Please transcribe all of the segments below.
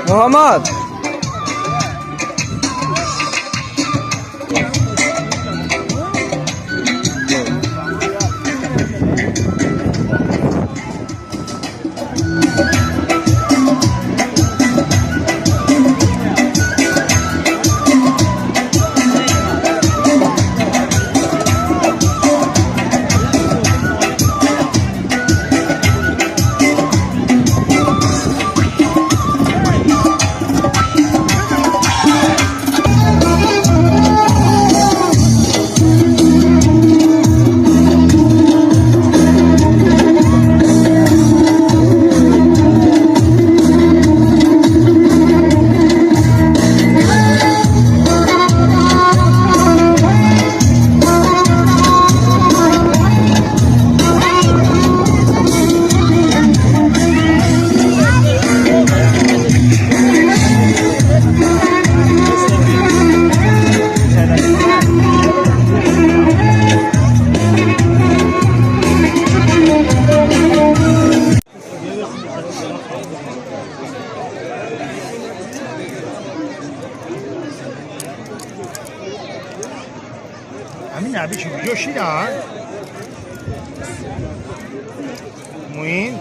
Mohammad. همین نبی چی کجا شیدن؟ موین؟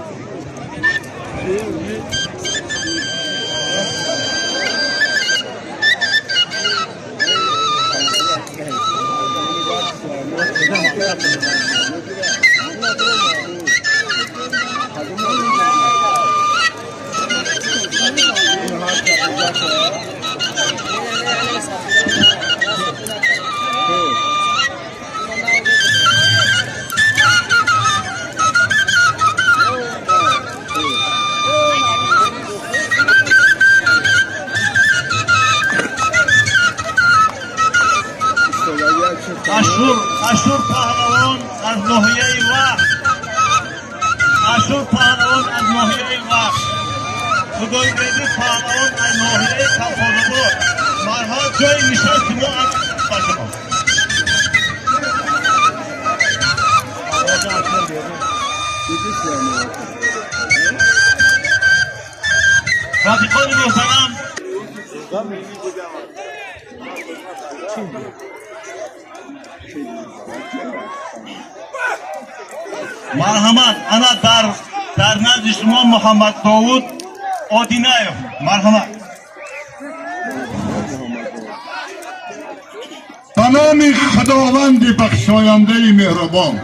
Ашур паҳлавон аз ноҳияи Вахш, Ашур паҳлавон аз ноҳияи Вахш, Худойбердӣ паҳлавон аз ноҳияи Колхозобод. Марҳамат, ҷои нишасти мо аз ба шумо. Рафиқони муҳтарам, марҳамат, ана дар назди шумо Муҳаммад Довуд Одинаев, марҳамат. Ба номи Худованди бахшояндаи меҳрубон.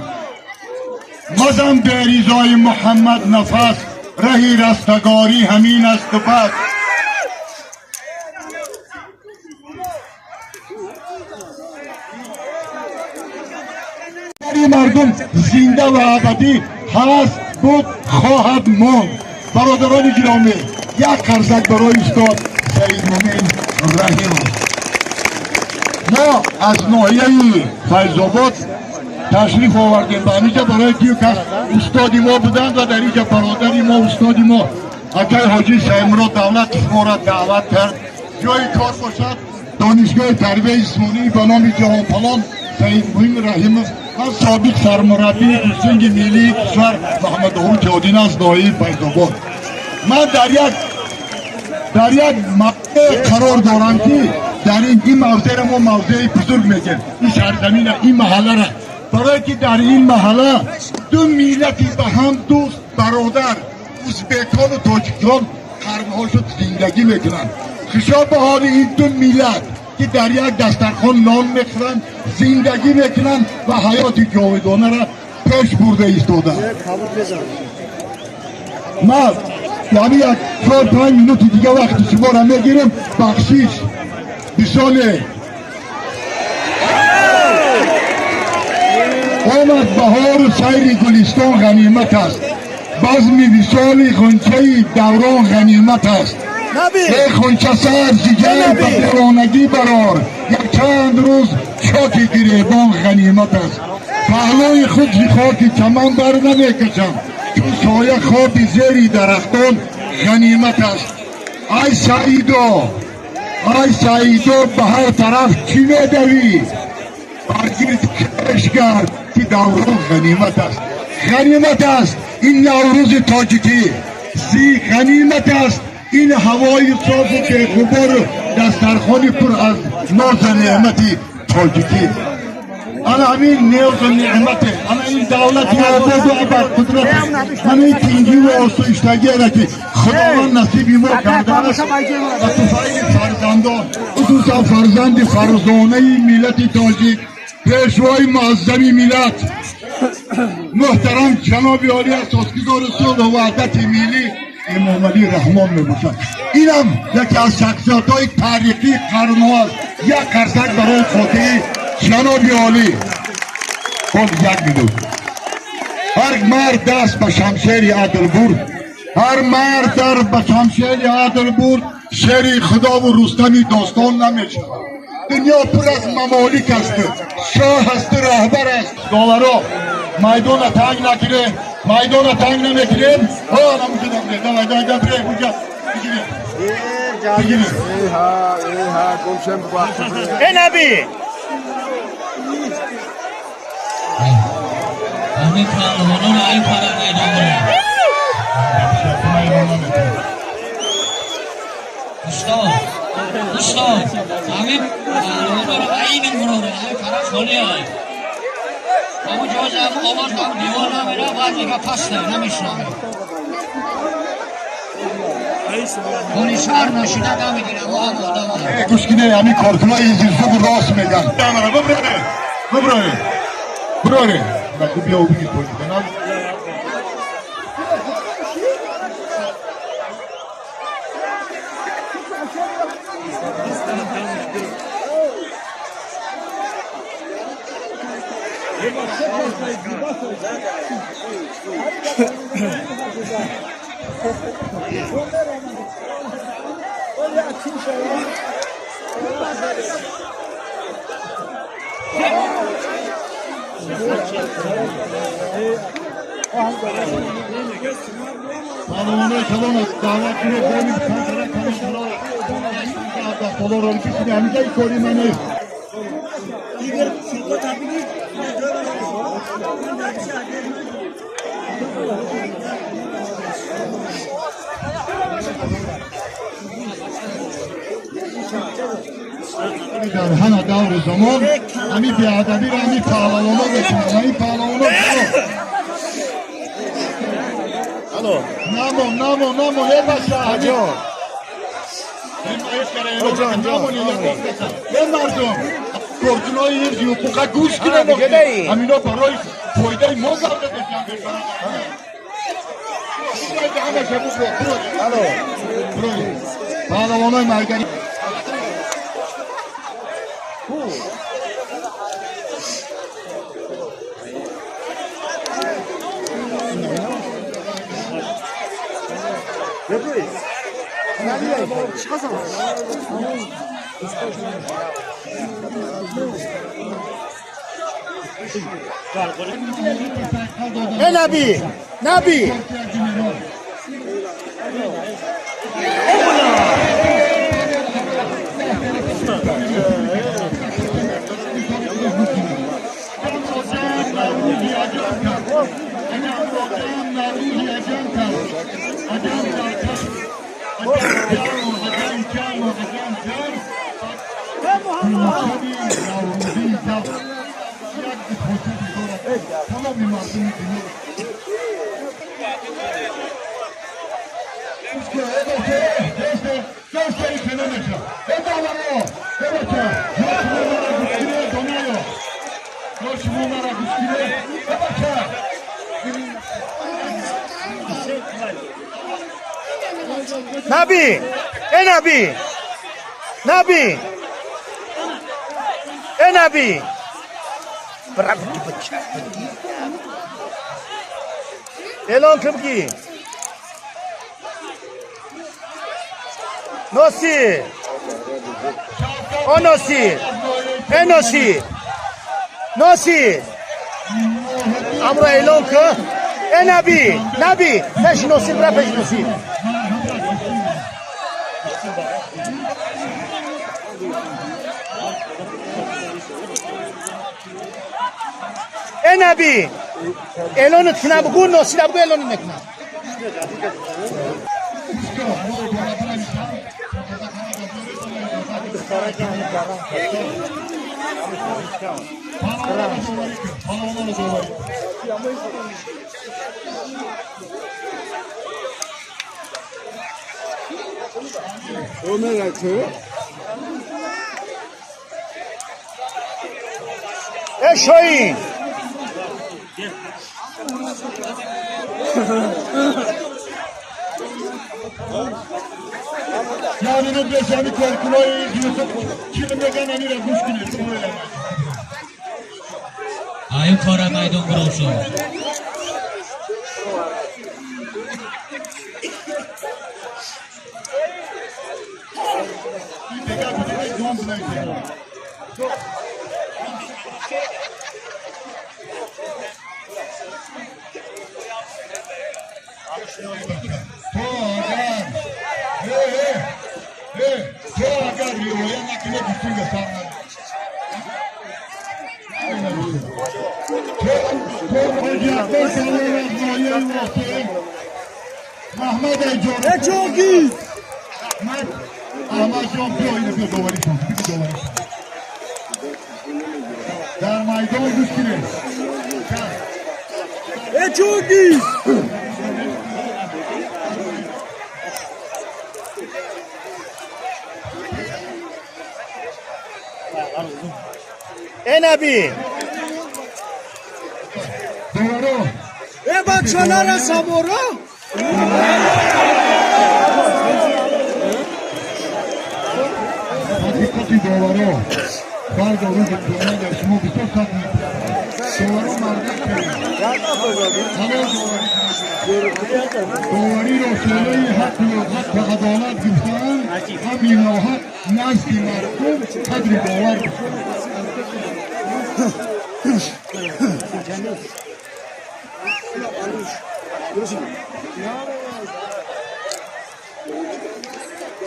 Мазан бе ризои Муҳаммад нафас, раҳи растагорӣ ҳамин асту бас. Мардум зинда ва абадӣ ҳаст, буд, хоҳад монд. Бародарони гиромӣ, як қарзак барои устод Саидмумин Раҳимов. Мо аз ноҳияи Файзобод ташриф овардем ба ҳаминҷа, барои ки кас устоди мо буданд ва дар инҷа бародари мо, устоди мо, акай ҳоҷи Саидмурод Давлатов моро даъват кард. Ҷои кор бошад Донишгоҳи тарбияи ҷисмонии ба номи ҷаҳонпалон Саидмуҳим Раҳимов ва собиқ сармураббии кӯштинги миллии кишвар Муҳаммаддовуд Одина аз ноҳияи Файзобод. Ман дар як мавзеъ қарор дорам, ки дар ин мавзеъро мо мавзеи бузург мегӯем, ин сарзамина, ин маҳаллара, барое ки дар ин маҳалла ду миллати ба ҳам дӯст, бародар, узбекону тоҷикон қарнҳо шуд зиндагӣ мекунанд. Хушо ба ҳоли ин ду миллат, ки дар як дастархон нон мехӯранд, зиндагӣ мекунанд ва ҳаёти ҷовидонаро пеш бурда истодаанд. Ман яъне як 4-5 минути дига вақти шуморо мегирем. Бахшиш бисоле. Омад баҳору сайри гулистон ғанимат аст, базми висоли ғунчаи даврон ғанимат аст. Э хунча, сар ҷигар ба девонагӣ барор, як чанд рӯз чоки гиребон ғанимат аст. Паҳлӯи худ зи хоки чаман бар намекашам. Чун соя хоби зери дарахтон ғанимат аст. Ай Саидо, ай Саидо, ба ҳар тараф чӣ медавӣ? Бар гирд кеш гард, ки даврон ғанимат аст. Ғанимат аст ин Наврӯзи тоҷикӣ, зи ғанимат аст ин ҳавои софу беғубору дастархони пур аз нозу неъмати тоҷикӣ. Ана ҳамин нозу неъмате, ана ин давлати ободу абарқудрат, ана ин тингиву осоиштагиеро, ки Худованд насиби мо кардааст, ба туфайли фарзандон, хусусан фарзанди фарзонаи миллати тоҷик, пешвои муаззами миллат, муҳтарам ҷаноби олӣ, асосгузори сулҳу ваҳдати миллӣ Эмомалӣ Раҳмон мебошад. Инам яке аз шахсиятҳои таърихии қарнҳо аст. Як қарсак барои хотири ҷаноби олӣ. Боз як минут. Ҳар мард даст ба шамшери адл бурд, ҳар мард дар ба шамшери адл бурд, шери Худову Рустами достон намешавад. Дунё пур аз мамолик аст, шоҳ ҳасту раҳбар аст. Доларо майдона танг накунем, майдона танг намекунем. Давай, давай, давай, бигирем, бигирем. Э Наби! Ҳамин паҳлавонон ай фарқ эдомара. Устод, устод, ҳамин паҳлавонон айни мурода, ай фарқ холи ай. Ҳамун ҷоз ҳам овоз ҳам девор намера, баъд дига паста намешнавем. Холи шаҳр нашида намегирам, ҳам одам. Гӯш кине, ҳамин коркунои зирзубу рост меган. Биброре, биброре, биброре. Биё, бигир тоҷикана. Паҳлавонои калон даъват кунед, боми кантара калонтаро дафтолоро бисине. Ҳамиҷа кори ман нест. Дар ҳама давру замон ҳами беадабиро ҳами паҳлавоно мекунанд. Ҳами паҳлавоно. Намо, намо, намо, е бача. Е мардум, коркунои ҳифзи ҳуқуқа, гӯш кунед, ҳамино барои фоидаи мо гап заданд. Паҳлавонои майдани. Э Наби! Наби! Тамоми мардуми дунё шумо мара гӯш кунед. Э бача. Наби! Э Наби! Наби! Э Наби! Эълон кун ки Носир! О Носир! Э Носир! Носир! Амро эълон кун. Э Наби, Наби, пеши Носир бира, пеши Носир. Э Наби, эълонат кунам бугӯ, Носира бугӯ, эълонат мекунам. Э Шоин! Я минут бесами коркунои Юсуф чӣ меган, амира гӯш кунед. Аю кора майдон гурӯшо. То агар то агар риоя накунед, гуфтинга сар Маҳмад Айҷон. Аҳмадҷон, биё, ина биё, доварӣ кун, доварӣ дар майдон гӯш кунед. Чуги! Э Наби! Доваро. Э бачалара самора! Ҳақиқати доваро фарда рӯзи қиёмат дар шумо бисёр сахт мекунад. Доваро мардак ҳалол довариро шӯълаи ҳаққу ҳақ ва адолат гуфтаанд, ҳами ноҳақ назди мардум қадри бовар гуфтаанд.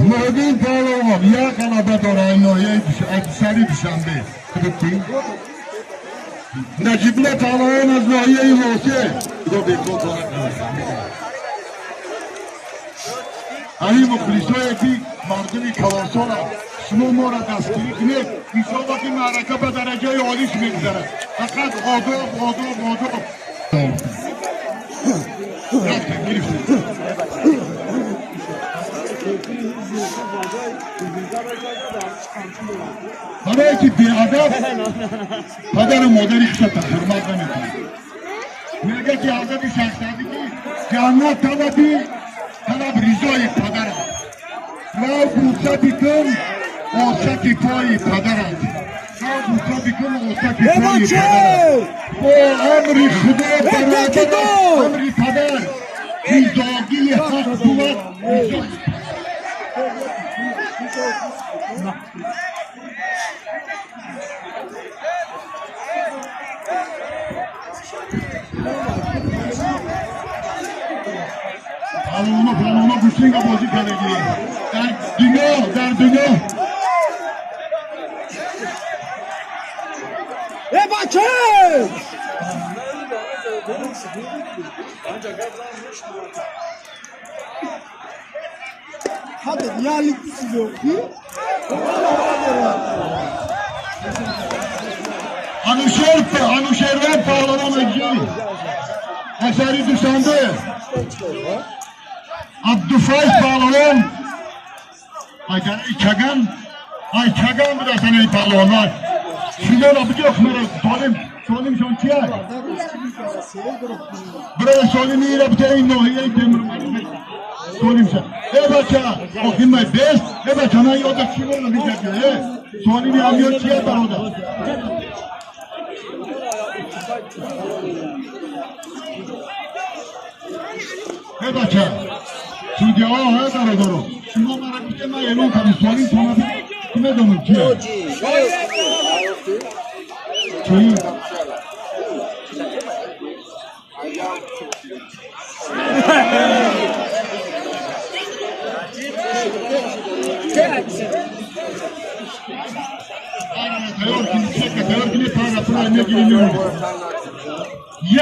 Муҳиддин Паҳлавон як ғалаба дорад ноҳияи сари Душанбе. Наҷибулло Паҳлавон аз ноҳияи Восе. Худо бекор ҳамин мухлисое ки мардуми калонсоланд, шумо моро дастгирӣ кунед, иншоалло ки маърака ба дараҷаи олиш мегузарад. Фақат одоб, одоб, одоб. Рафтем, гирифтем. Барое ки беадаб падару модари худата ҳурмат намекунад. Мега ки ҳазрати Шахсадӣ ки ҷаннат талаби талаб ризои падарат, рав буса бикун осаки пои падарат, рав буса бикун осаки пои падарат. Бо амри Худо баробар амри падар ризогии ҳақ бувад ризои. Паҳлавоно, паҳлавоно гӯштинга бозӣ кардагӣ дар дунё, дар дунё. Э бача! Hadi yalik sizi. Анушер, Анушервон паҳлавон аҷӣ асари Душанбе, Абдуфайз паҳлавон айдараи Чаган, ай Чаган будастан ин паҳлавонҳо. Шуморо биҷо мара солим, солимшон чия? Бира солими ира бите ин ноҳияи Темурмалик солимша. Э бача, охи май бест, э бача, ман ёда чӣ мона мекарди? Э, солими ҳамё чия бародар? Э бача, судьяҳо, э бародаро, шумо мара гуфте, ман эълон кардам, солим тона ки медонам кия? Чӣ? Тайёр кунед, чека тайёр кунед, пара пула мегирем, мемонем.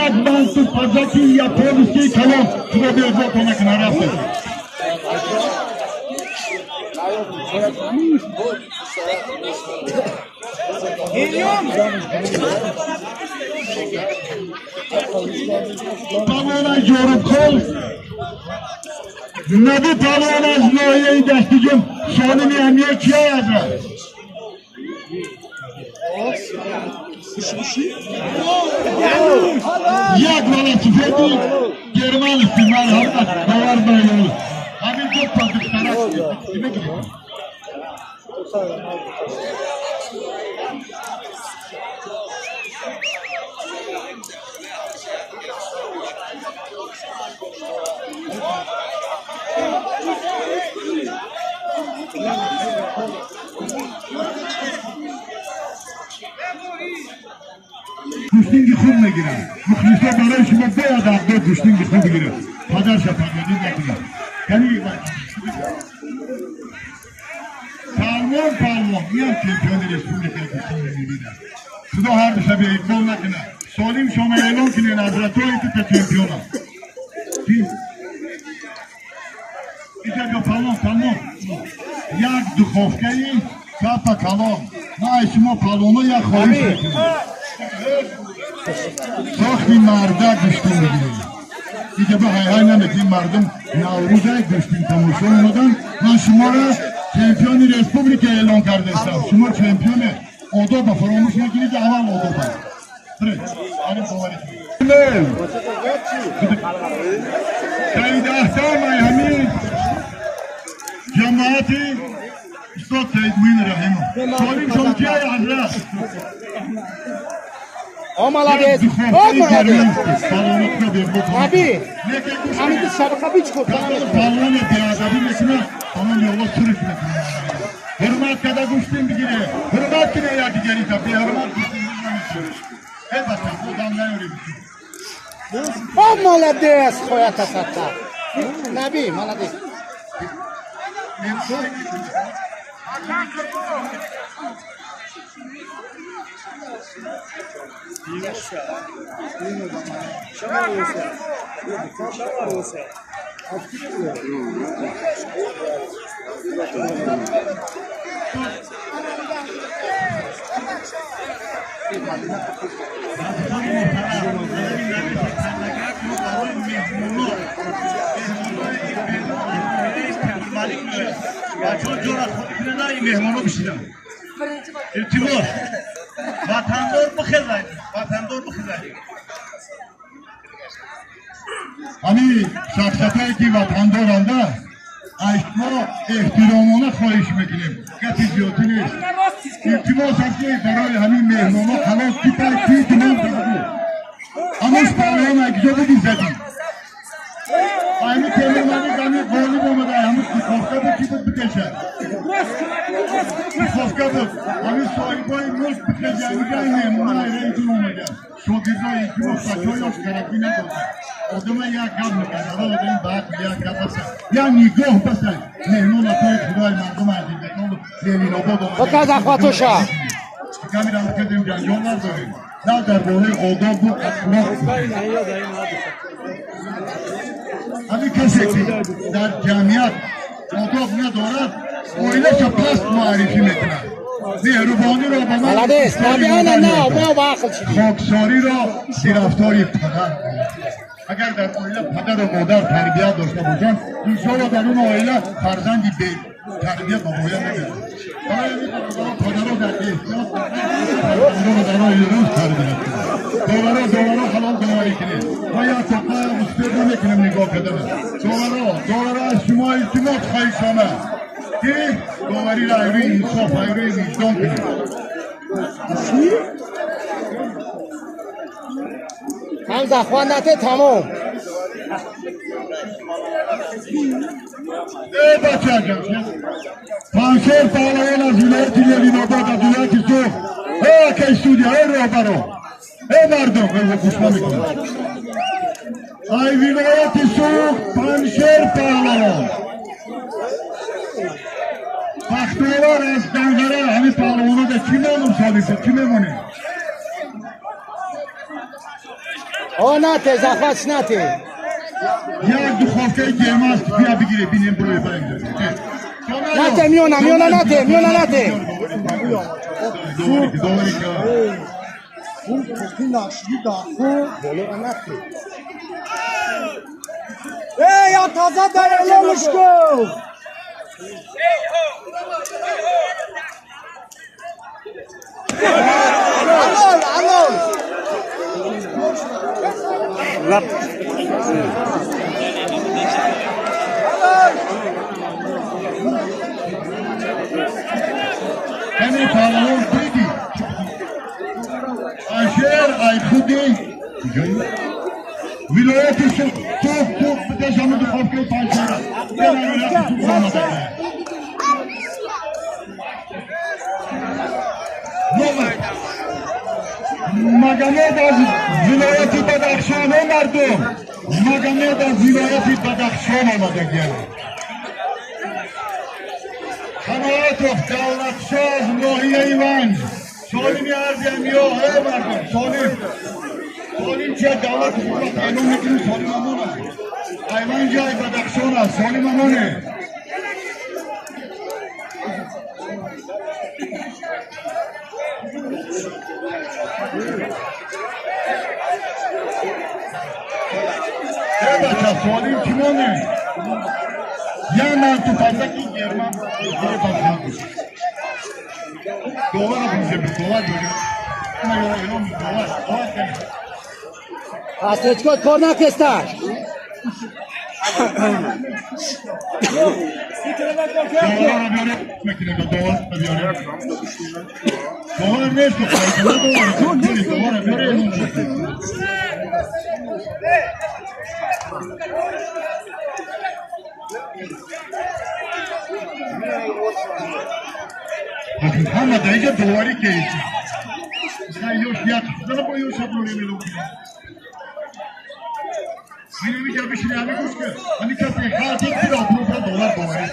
Як манту пазаки японский калон, худо беозорто накунад, рафтем. Палвон аз Ҷорубхол, Наби палвон аз ноҳияи Даштиҷум, Солими Амир кия ҳазрат? Як велосипеди германский, марҳамат, бовар байёл. Ҳамин ду та духтарак мегирем. Гӯштинги хуб мегирад. Мухлисо, барои шумо бояд абдо гӯштинги хуб бигирад. Падарша падарӣ накунад. Яъне палвон, палвон иам чемпиони республикаи гӯштинги мебинад. Худо ҳар душа беиқбол накунад. Солим, шома эълон кунед, ҳазратҳое ки та чемпион аст. Иҷа биё, палвон, палвон. Як духовкаи капа калон. Ма аз шумо палвоно як хоҳиш мекунем. Сохти марда гӯштин бигирем. Иҷа ба ҳайҳай намекунем, мардум Наврӯза гӯштин тамошо омадан. Ман шуморо чемпиони республика эълон кардастам. Шумо чемпионе. Одоба фаромӯш накунед, аввал одоба. Биред, боварӣ кунед. Саид Аҳтам ай ҳамин ҷамоати устод Саид Муин Раҳимов. Солим, шом кия, ҳазрат? О, молодец! О, молодец! Наби! Ҳамин сабақа бичко. Палвоне беадабӣ мекунад, ҳамон ёло сурш мекунад. Ҳурмат када гӯштин бигире. Ҳурмат кине якдигарита, беҳурмат гӯштин намешавад. Э бача, одам наёрем. О, молодец! Хоята сатта. Наби, молодец. Бачаҳо ҷора холӣ кунед, ин меҳмоно бишинанд. Илтимос. Ватандор бихезад. Ватандор бихезад. Ҳамин шахсиятое ки ватандоранда, аз шумо эҳтиромона хоҳиш мекунем. Гапи зиёдӣ нест. Илтимос аст, ки барои ҳамин меҳмоно халос кипай ки туман табу. Ҳамуш палвон якҷо буди задӣ. Ҳами темурмалик, ҳами ғолиб омада, ҳамуш духовка буд, ки буд, бикашад. Духовка буд. Ҳами соҳибои мулк бикашад, ҳамиҷаи меҳмона айраитун омада. Шогирдои, илтимос, бачаҳо ёш каракӣ надоданд. Одама як гап мекард, аввал одами ба ақл як гап баса. Як нигоҳ баса. Меҳмон атои худои мардум азизакон Ленинобод омада. Показ ахватоша. Камера кардем, ҷанҷол надорем. На дар бораи одобу ахлоқ. Ҳамин касе ки дар ҷамъият одоб надорад, оилаша паст муаррифӣ мекунад. Меҳрубониро ба ман Молодец! Наби, ана на, ма ба ақл шидӣ. Хоксориро сирафтори падар. Агар дар оила падару модар тарбият дошта бошанд, иншоалло дар он оила фарзанди бетарбият ба воя намерасад. Барои ҳамин, бародарон, падаро дар эҳтиёт, фарзандонро дар роҳи рост тарбият кунанд. Доваро, доваро, ҳалол доварӣ кунед. Ма як тоқая успед намекунем нигоҳ кардана. Доваро, доваро, аз шумо илтимос хоҳишона, ки довариро айрӯи инсоф, айрӯи виҷдон кунед. Ҳам захват нате, тамом. Э бачаҷон, Паншер паҳлавон аз вилояти Ленинобод, аз вилояти Суғд. Э акаи судья, э роҳбаро, э мардум, гӯш намекунад. Ай вилояти Суғд Паншер паҳлавон. Бахтовар аз Данғара. Ҳамин паҳлавонода чӣ монум, Солим, чӣ мемонем? О, нате, захват нате. Як духовкаи гермаст, бия бигире, бинем, бурои барем. Нате, миёна, миёна нате, миёна нате. Довари. Боло нате. Эй, я таза дар эълонш кун. Алол, алол. Ҳамин паҳлавон диди Ашер Айхуди вилояти Суғд. Туф, туф, бидешану духовкаи панҷшара. Вилояти Суғд. Номер Магомед аз вилояти Бадахшон. О, мардум, Магомед аз вилояти Бадахшон омадагиам. Қаноатов Давлатшо аз ноҳияи Ванҷ. Солими арзиамиё. Э, мардум, Солим, Солим чия? Давлати худро эълон мекунем. Солим амон аст, ай Ванҷи, ай Бадахшон аст. Солим амоне. Э, бача, Солим чӣ моне? Я манту пазаки герман. Довара бинже, довар бёре. Ма ё эълон, довар, довар кани. Астречкот кор накеста. Довара биёре, мекунем, довар биёре. Довар нест, довар, довар биёре, эълон мекунем. Ҳама дар инҷа доварӣ кеисти. Ёш як зана бо ёш аброрем, эълон кунем. Ҳамин ҷа бишине, ҳамин гӯш кун. Ҳамин касе ҳар пул обрӯ довар доварӣ.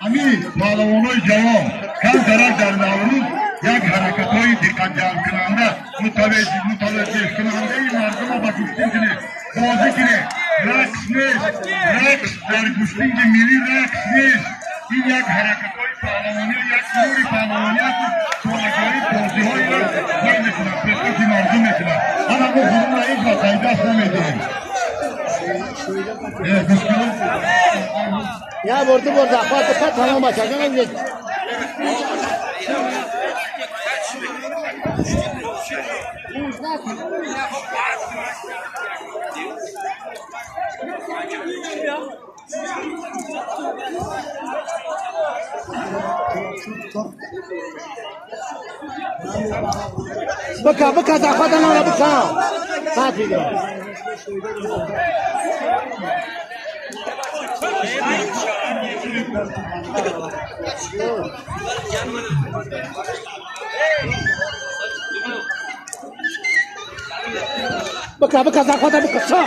Ҳамин паҳлавонои ҷавон кам дарак дар Наврӯз як ҳаракатҳои диққатҷалбкунанда, мутаваҷҷеҳкунандаи мардума ба гӯштин кунед, бозӣ кунед. Рақс нест, рақс дар гӯштинги миллӣ рақс нест. Ин як ҳаракатҳои паҳлавонӣ, як нури паҳлавонӣ аст, солагои бозиҳоеро ҷой мекунад, пешкаши мардум мекунад. Ана мо худро ҳеҷ вақт айдаст намедиҳем. Гӯш кун. Я бор, ду бор захват бика, тамом, бача. Ҷон. Бика, бика, захвата нара бика. Сад видео. Бика, бика, захвата бика. Ша.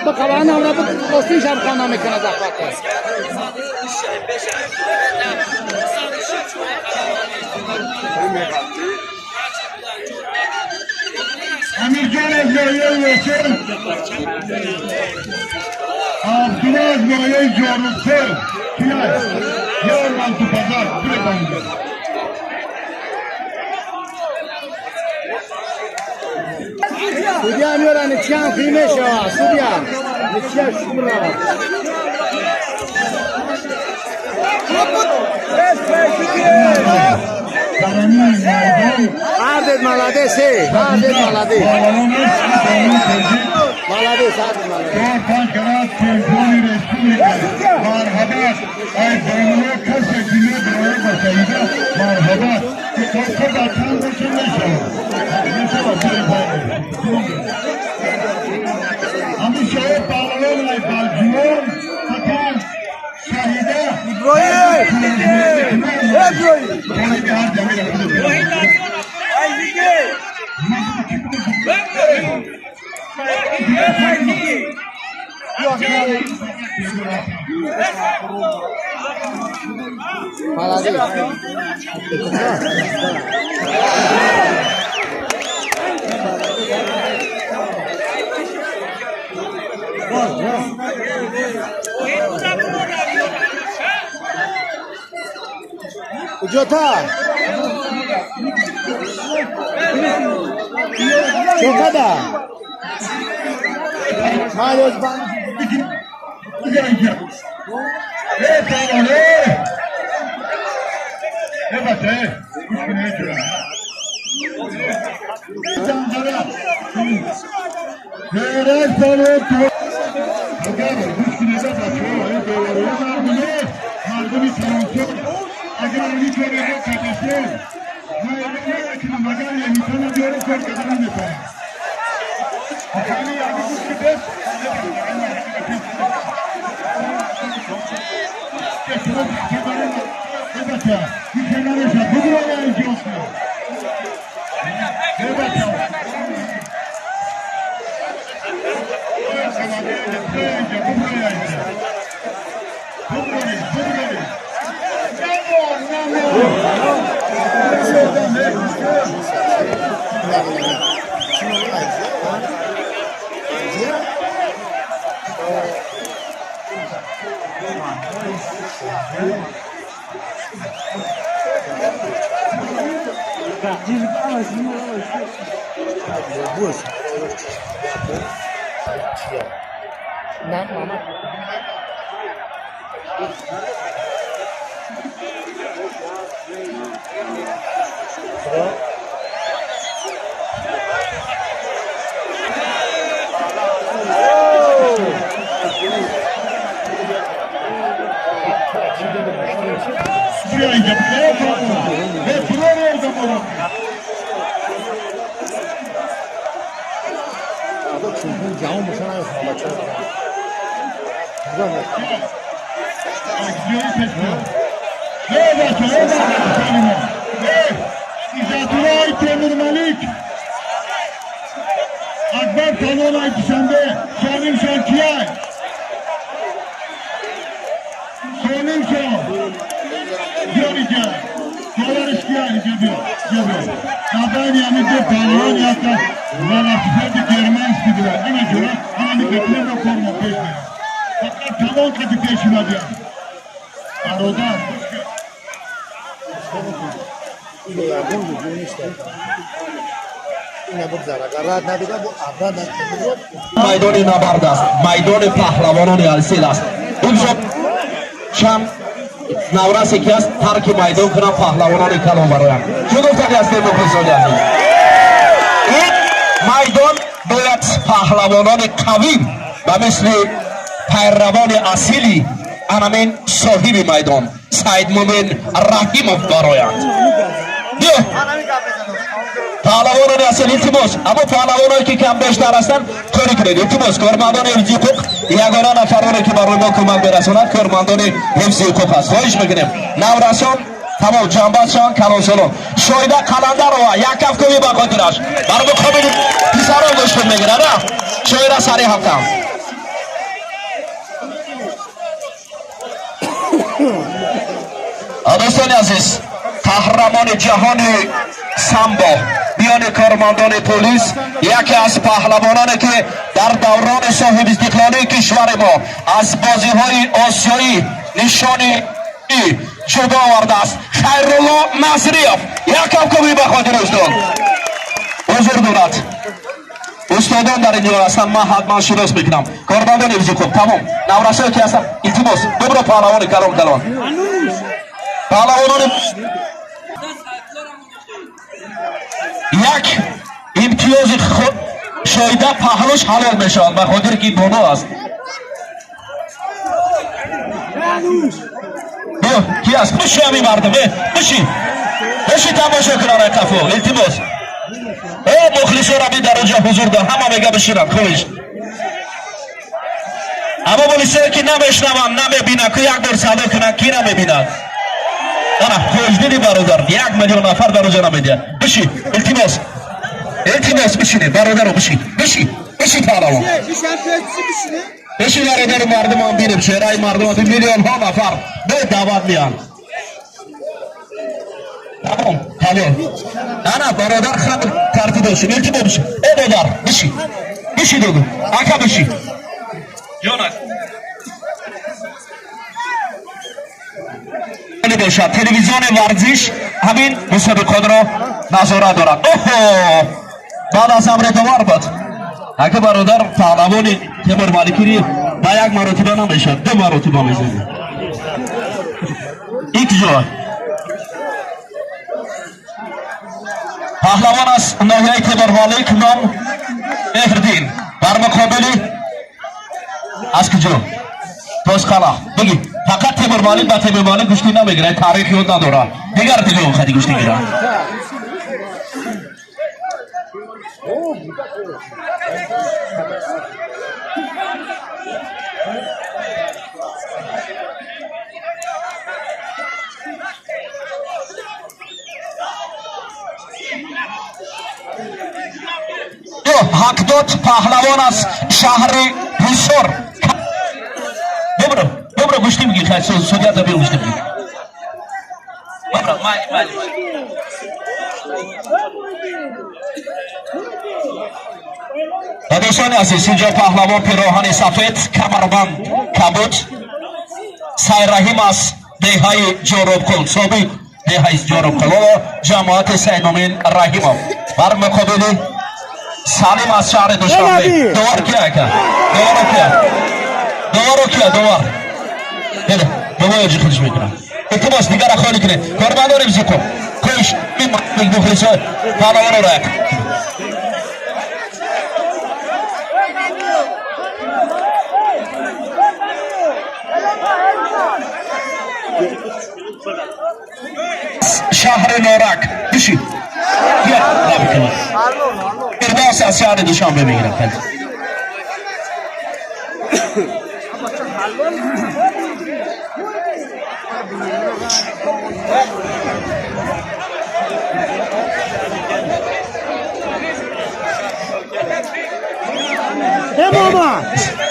Бика, ана ура бика, остин шам хана мекана захвата. Амирҷон аз ноҳияи Восеъ, Абдулла аз ноҳияи Ҷорубкӯл. Кияст? Ёр мантупазар, бире ба инҷо. Судья мёра ничья химешава, судья. Ничья шумра. Дар ҳамин майдон Ардет молодец, эй, Ардет молодец. паҳлавон аст, паҳлавони тоҷик. Молодец, Ардет молодец. Чор панҷ карат чемпиони республика. Марҳабат, ай бонуо, касе ки мебирояд ба Саида, марҳабат. То дар чанд боша, мешавад, мешавад. Ҳамин шоҳи паҳлавон ай Балҷувон фақат Шаҳида. Иброҳим! Иброҳим! Толиби ҳар ҷамира худо. Ай, Виги! Jota. Jokada. Marius Ban. اگر میتونه با کتاسه ما نمیتونم اگر نمیتونم بیاره کار کردن نمیتونم. همین یعنی گوش بده. اکبر پالون ای دوشنبه سالم شان کیای سالم شان بیا اینجا داورش کیای اینجا بیا بیا بیا نبانی همین دو پالون یا تا ورافت گرمانسکی بودن انا جورا انا میکرد رو فرما پیش میرم فقط پالون قدی پیش اومدیم برادر. Майдони набард аст, майдони паҳлавонони асил аст. Бигзор чанд наврасе ки аст тарки майдон кунанд, паҳлавонони калон бароянд. Чӣ гуфтани ҳастем, мухлисони азиз? Ин майдон бояд паҳлавонони қавӣ ба мисли пайравони асили анамин соҳиби майдон Саидмумин Раҳимов бароянд. Биё, паҳлавонони асил, илтимос, аммо паҳлавоное ки кам бештар ҳастанд, корӣ кунед, илтимос. Кормандони ҳифзи ҳуқуқ, ягона нафароне ки барои мо кӯмак мерасонанд, кормандони ҳифзи ҳуқуқ аст. Хоҳиш мекунем, наврасон тамом ҷанбаз шаванд, калонсолон. Шоида Қаландарова, як кафкӯбӣ ба хотираш. Бар муқобили писарон гӯштун мегирад. Шоира, сари ҳафтам. Дӯстони азиз, қаҳрамони ҷаҳони самбо миёни кормандони полис, яке аз паҳлавононе ки дар даврони соҳибистиқлолии кишвари мо аз бозиҳои осиёӣ нишони ҷудо овардааст, Хайрулло Насриев. Як кафкӯбӣ ба хотири устод. Ҳузур дорад, устодон дар инҷо ҳастанд, ман ҳатман шинос мекунам. Кормандони ҳифзи ҳуқуқ, тамом наврасое ки ҳастанд, илтимос, бибро. Паҳлавони калон, калон паҳлавонони як имтиёзи шоида паҳлӯш ҳалол мешавад, ба хотире ки боно аст. Биё, ки аст? Биши, ҳамин мардум, биши, биши, тамошо кунан ай қафо, илтимос. Э, мухлисон ами дар онҷо ҳузур дор, ҳама мега бишинанд, хоҳиш. Аммо полисое ки намешнаванд, намебинанд, ку як бор садо кунанд, ки намебинанд? Ана хоҳишдини бародар, 1 миллион нафар дар онҷо намедиҳад. Биши, илтимос, илтимос, бишинед, бародаро, биши, биши, биши, паҳлавон. Биши бародар, мардумам бинем, чеҳраи мардум, миллионҳо нафар бе даъват меянд. Тамом, тамом. Ана, бародар, хабр тартиб бошем, илтимо, биши. Э, додар, биши, биши, дугу ака, биши, ҷонак. Бошад, телевизиони варзиш ҳамин мусобиқотро назорат дорад. Оҳо, баъд аз амре довар буд. Ака, бародар, паҳлавони Темур Маликири ба як маротиба намешавад, ду маротиба мезанӣ. Ик ҷо паҳлавон аз ноҳияи Темурмалик, ном Меҳрдин, бар муқобили аз куҷо? Тозқала. Биги, фақат Темурмалик ба Темурмалик гӯштӣ намегирад, таърих ёд надорад, дигар дигар хади гӯштӣ гирад. Ҳақдод паҳлавон аз шаҳри Ҳисор. Бибро, бибро, гӯштӣ бигир, судья биё, гӯштӣ бигир. Бибро, майли, майли. Ва дӯстони азиз, инҷо паҳлавон пироҳани сафед, камарбанд кабуд, Сайраҳим аз деҳаи Ҷоробқул, собиқ деҳаи Ҷоробқул, ҳоло ҷамоати Сайдмумин Раҳимов, бар муқобили Салим аз шаҳри Душанбе. Довар кия, ака? Доваро кия? Доваро кия? Довар довар ҷи худиш мекунад. Илтимос, дигара холӣ кунед. Кормандони бизиқо кош мухлисо паҳлавонро як. Шаҳри Норак, биши. Фирдавс аз шаҳри Душанбе мегирад.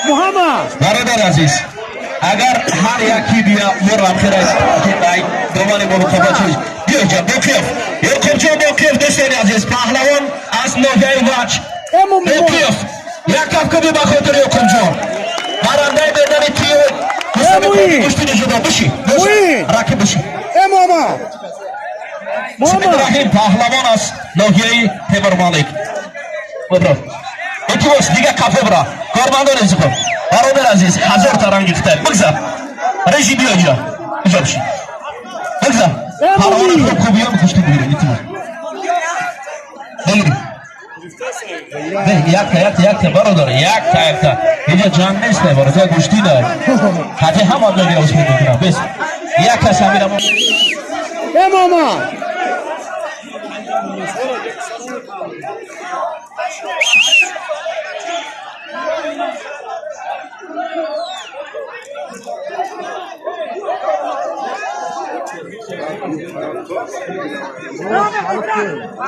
Муҳаммад. Бародари азиз, агар ҳар яки бия морамхира домани муроқабат биёҷа. Боқиёв Ёқубҷон Боқиёв, дӯстони азиз, паҳлавон аз ноҳияи Вач Боқиёв. Як кафкуби ба хотири Ёқубҷон, барандаи медали тиё гӯштини ҷудо. Биши, ракиб, биши. Раҳим паҳлавон аз ноҳияи Темурмалик. Илтимос, дига кафо бира, кормандони зикр. Бародар азиз, ҳазор таранги хитай бигзар. Режи, биё иҷа, иҷа биши, бигзар. Паҳлавони хуб, хуб, биё, кушти бигирем. Илтимос, бигирем. Якта, якта, якта, бародар, якта, якта. Иҷа ҷанг нест, бародар, гӯштӣ на ҳати ҳама мегира, успед мекунам. Бес, як кас ҳамира. Э, мама.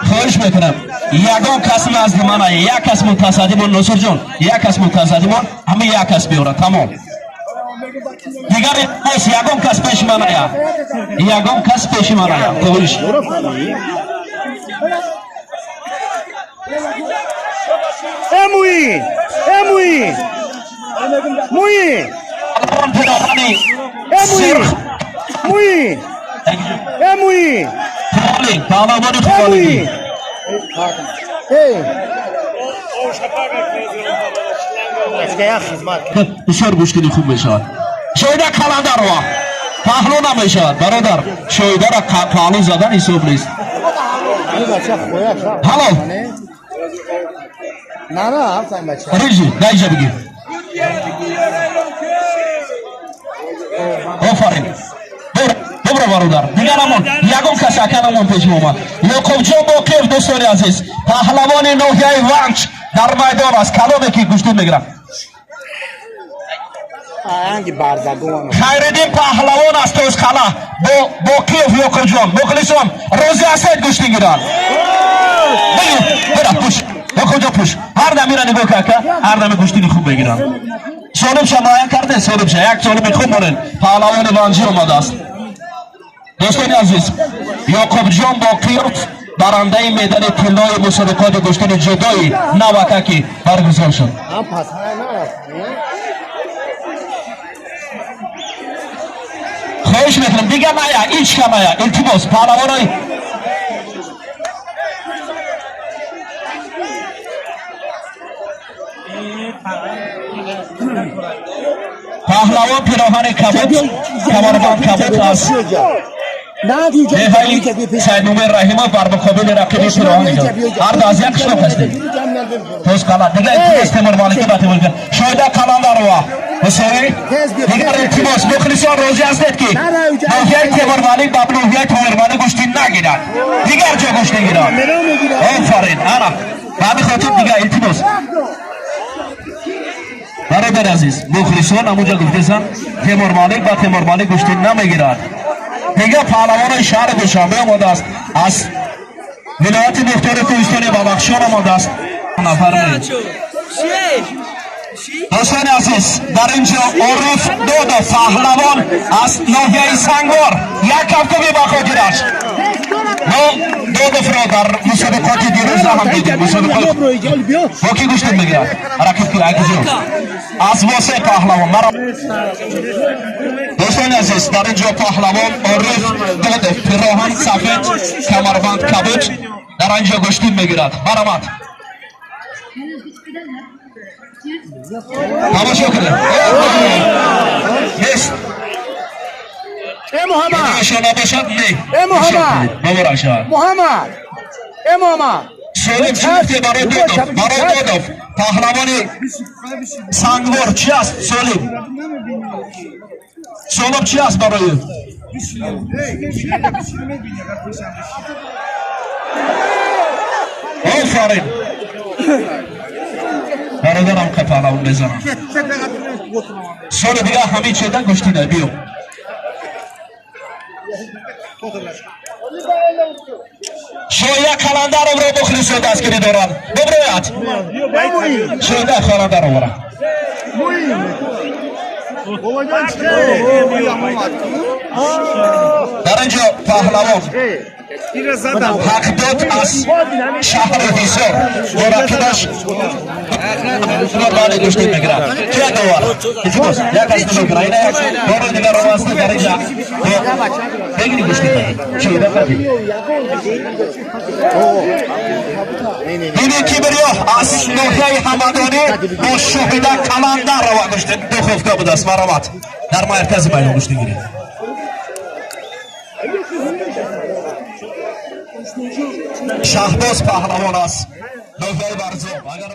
Хоҳиш мекунам, ягон кас назди мана, як кас мутасаддимон, Носирҷон, як кас мутасаддимон, ҳама як кас биёрад, тамом. Дигар боз ягон кас пеши маная, ягон кас пеши маная, хоҳиш. Э, Муин, э, Муин, Муин. Пироҳани Э, Муин, Муин, э, Муин. Паҳлавони Э, Хуболи. Муин, эй. Бисёр гӯштини хуб мешавад. Шоида Каландарова паҳлӯ намешавад, бародар, шоидара паҳлӯ задан ҳисоб нест. Ҳалол. Рижи, даиҷа бигир. Офарин, добро, бародар. Дигар намон, ягон кас, ака, намон пеши омад. Ёқубҷон Боқиев, дӯстони азиз, паҳлавони ноҳияи Ванҷ дар майдон аст. Каломе ки гӯштин мегирад. Хайриддин паҳлавон аз Тозқала бо Боқиев Ёқубҷон. Мухлисон, розӣ ҳастед гӯштин гиранд? Бира, пуш. Бо куҷо пуш? Ҳар дамира нигоҳ кака, ҳар дами гӯштини хуб мегиранд. Солибша муайян карде, солибша, як солиби хуб монед. Паҳлавони Ванҷӣ омадааст. Дӯстони азиз, Ёқубҷон Боқиров барандаи медали тиллои мусобиқоти гӯштини ҷудои навакаки баргузор шуд. Хоҳиш мекунам, дигар ная, ҳеч ка ная, илтимос, паҳлавонои паҳлавон пироҳани кабуд, камарбанд кабуд аз деҳаи Сайдмумин Раҳимов бар муқобили рақиби пироҳани ҳар ду аз як қишлоқ ҳастем. Тозқала дигар, илтимос, Темур Маликӣ ба Темур, Шоида Қаландарова ҳусоӣ. Дигар илтимос, мухлисон розӣ ҳастед, ки ноҳияи Темур Малик ба ноҳияи Темур Малик гӯштӣ нагирад, дигар ҷо гӯштӣ гирад? Офарин. Ана ба ҳамин хотир дигар илтимос, бародари азиз, мухлисон ҳамунҷа гуфтесанд, Темур Малик ба Темур Малик гӯштӣ намегирад. Дигар паҳлавонои шаҳри Душанбе омадааст, аз вилояти мухтори кӯҳистони Бадахшон омадааст. Нафар. Дӯстони азиз, дар ин ҷо Ориф Додов, паҳлавон аз ноҳияи Сангвор, як кафкӯби ба хотираш. Мо Додовро дар мусобиқоти дирӯза ҳам дидем. Мусобиқот бо кӣ гӯштин мегирад? Рақиб ки акиҷо аз Восе паҳлавон мара. Дӯстони азиз, дар ин ҷо паҳлавон Ориф Додов, пироҳан сафед, камарбанд кабуд, дар ин ҷо гӯштин мегирад. Баромад, тамошо кунед. Нест. Э Муҳаммад! Шона бошад, не. Э Муҳаммад! Муборак шавад. Муҳаммад! Э Муҳаммад! Солим чӣ гуфте барои Додов? Барои Додов, паҳлавони Сангвор, чӣ аст солим? Солим чӣ аст барои? Офарин. Бародарам ка паҳлавон мезанам. Соли дигар ҳамин чеда гӯштида биё. Шоя Каландаровро мухлисо дастгирӣ доранд. Биброяд. Шоида Каландаровро. Дар ин ҷо паҳлавон Ҳақдод аз шаҳри Ҳисор бо рақибаш баъди гӯштин мегирад. Кия довар? Илтимос, як аз нигоҳ кунад. Ина як бори дигар омаста дар инҷа бегири гӯштин. Шоида қади. Биби Кибриё аз ноҳияи Ҳамадонӣ бо Шоҳида Каландарова гӯштин духовка будааст. Марҳамат, дар маркази майдон гӯштин гиред. Шаҳбоз паҳлавон аст. Ноҳияи Варзоб. Агар